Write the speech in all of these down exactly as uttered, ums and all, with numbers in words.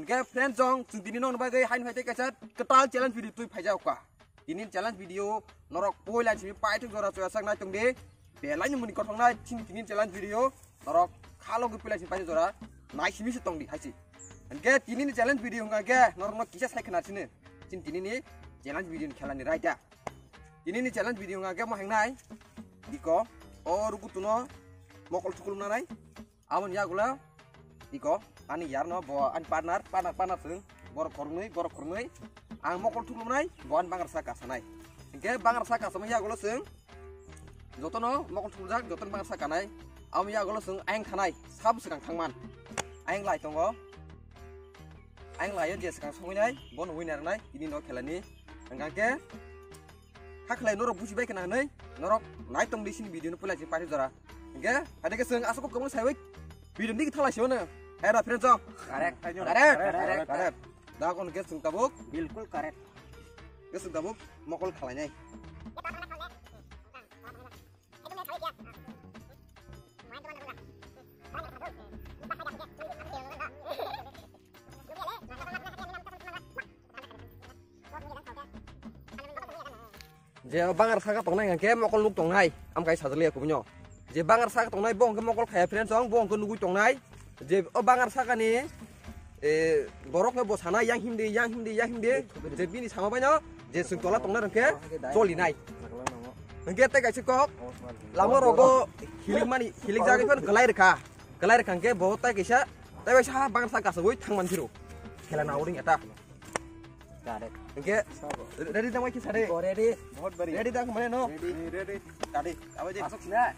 Hwnkhe friends, chwng, chwng tini nokni bagwi haini phaitwi kaisa kwtal challenge video twi phaijak kha. Tini challenge video norok poila simi paithak jora choya sak nai tongdi. Belai ni muni kothok nai chini tini challenge video norok khalogwi poila simi paithak jora nai simi se tongdi haisi. Hwnkhe tini ni challenge video hwnkha khe norok no kisa sai khna sini. Chini tini ni challenge video ni khela ni raida. Tini ni challenge video hwnkha khe mo hengnai. Diko o rukutuno mokol thukulumna nai. Aboni yagulo iko ani yarno bo ani partner, partner, partner chwng borok khoroknwi, borok khoroknwi ang mokol thuklumnai, bo ani bangrasa kasanai. Hwnkhe bangrasa kasamani yagulo chwng jotono mokol thuljak, jotono bangrasa kanai. Aboni yagulo chwng ayang thanai, sabo swkang thangman. Ayang lai tongo. Ayang laio je swkang songwinai, bo nungwi narwknai, tini no khelani. Hwnkhe Hakhlai norok buji bai khna hwnwi norok nai tong di sini video no puila sini paithak jora. Hwnkhe haide khe chwng aswk kwbangma saiwi video ni thalai sio no. Hai ra friends o. Correct. Correct. Correct. Correct. Da kon khe chwng tabuk. Bilkul correct. Khe chwng tabuk mokol khalai nai. Je o bangar saka tongnai hwnkhe mokol nuk tongnai, am kai sajali ya kubunyo. Je bangar saka tongnai bo hwnkhe mokol khaya friends, ang bo hwnkhe nugui tongnai. Je o bangar saka ni, eh, borok no bo sana yang himdi, yang himdi, yang himdi. Je bini sama baino, je chwng tola tongnai hwnkhe choli nai. Hwnkhe tei kaisa kok, lama rogo hilik mani, hilik jagwi phano kwlai rwkha. Kwlai rwkha hwnkhe bo tei kaisa, tei kaisa ha bangar saka kasagwi thangman phiro. Khela na uring eta. Got it. Hwnkhe, sabo. Ready tongbai khe sade. Go ready. Bahut bari. Ready da khe mane no? Ready. Ready. Sade. Abai de. Asok sina.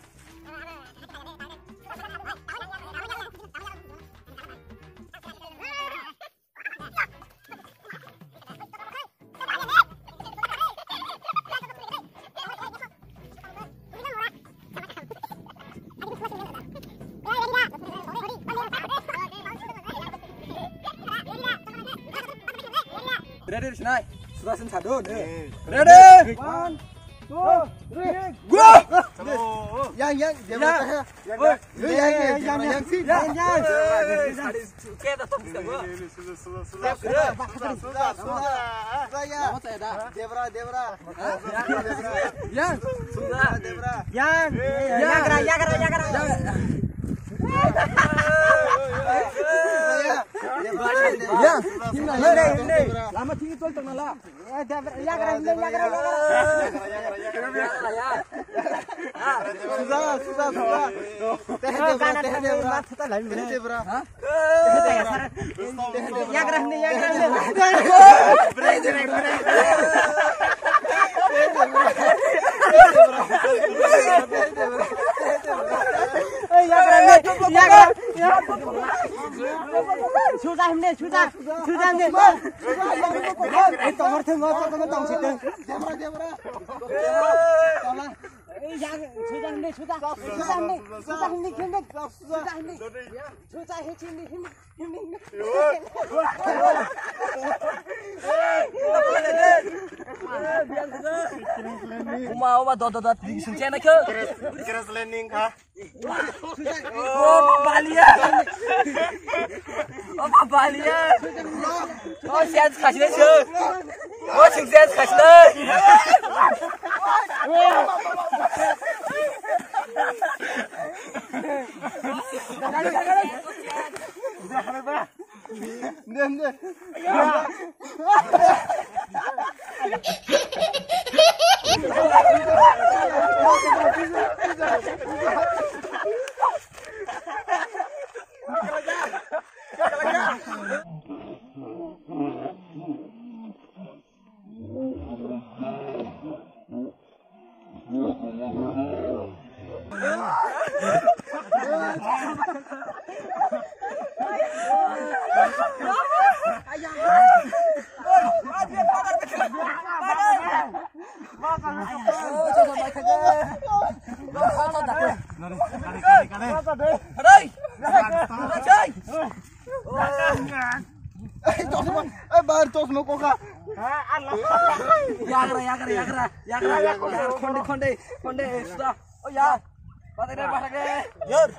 Ready, Sinai? Sudah sin sadun. Ready? One, two, three, go! Yang, yang, dia berkata. Yang, yang, yang, yang, yang, yang, yang. Oke, tetap bisa gua. Sudah, sudah, sudah, sudah, sudah, sudah, ya. Lama saya dah. Debra, Debra. Yang. Sudah. Debra. Yang. Yang. Yagra, yagra, yagra. Yang. Debra, Debra. Yang. Lama tinggi tol tengah lah. Yagra, yagra, yagra, yagra. Sudah, sudah, sudah. Teh Debra, teh Debra. Teh Debra. Yagra hwndi, yagra hwndi. Ei, yagra hwndi, yagra. Suja hwndi, suja, suja hwndi. Ei, tongor thwng, tongor thwng. Debra, Debra. Ei, yagra, suja hwndi, suja. Suja hwndi, suja hwndi, hwndi. Suja hwndi. Suja hwndi, hwndi, hwndi. Uma, uma, do, do, do, di sung chena kyo. Crash, crash landing kha. Oh, balia. Oh, balia. Oh, chance khasne sir. Oh, success khasne. Yagra, yagra, yagra, yagra, yagra, yagra, khonde, khonde, khonde, suda. Oh ya, bathakre, bathakre. Yor.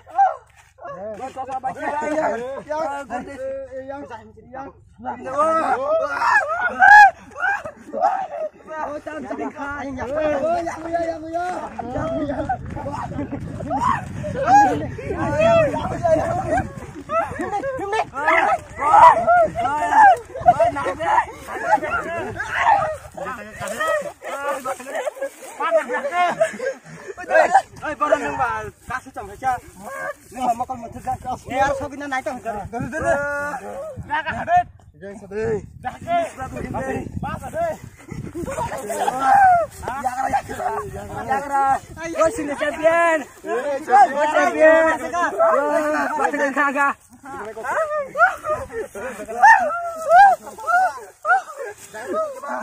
Oi, borok nwng ba kasu cham hai cha. Nwng ba mokol muthur jak. Yar sogina nai tong jar. Dole, dole. Jaga hadet. Jeng sadei. Jaga. Ba sadei. Jaga. Oi, sini champion. Oi, champion. Oi, champion. Oi, champion.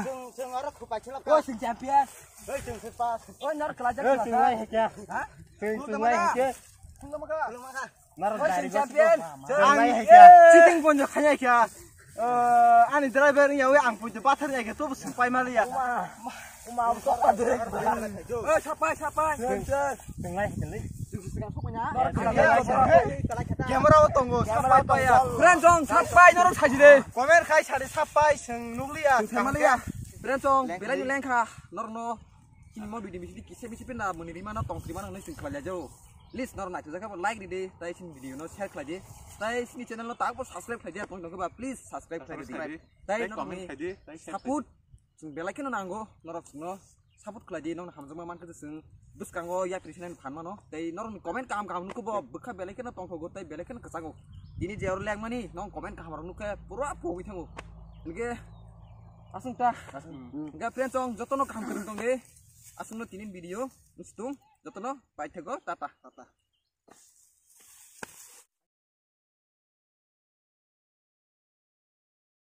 Chwng, chwng aro khupai chwla. Oi, chwng champion. Oi, chwng sir pass. Oi, nor kala jak. Oi, chwng lai hekya. Ha? Chwng, chwng lai hekya. Chwng ma kha. Chwng ma kha. Nor oi, chwng champion. Chwng lai hekya. Cheating ponjo khanya kya. Eh, ani driver ya, oi, ang ponjo pathar ya kya, to sung pai mali ya. Uma, uma, ang to pa direct. Oi, sapai, sapai. Chwng, chwng lai hekya le. Camera o tongo, sapai paya. Friend song, sapai norok saji de. Comment khai sari sapai, seng nukliya. Seng maliya. Friend song, belai ni lengkha, norno. Chini mo video bisi kisa bisi pina muni rima no tong rima no sing khlai jao. Please norok naithok jakha like ride, tai chini video no share khlai di. Tai chini channel no tak bo subscribe khlai di, apong nokba please subscribe khlai di. Tai comment khlai di, tai share khlai di. Support. Chwng belai kheno nango, norok chwngno support khlai di, nokno hamjakma mankha chwng bwskango yapri sinani phan mano, tei norokni comment kaham kaham nukho bo bwkha belai kheno tongthogo tei belai kheno kwchango. Tini je oro lengmani, nok comment kaham rok nukhe pura pogwi thango. Hinkhe aswng ta. Aswng. Hinkhe friends, chwng jotono kaham kwrwng tong di. Aswngno tini video nustung, jotono paithago, tata. Tata.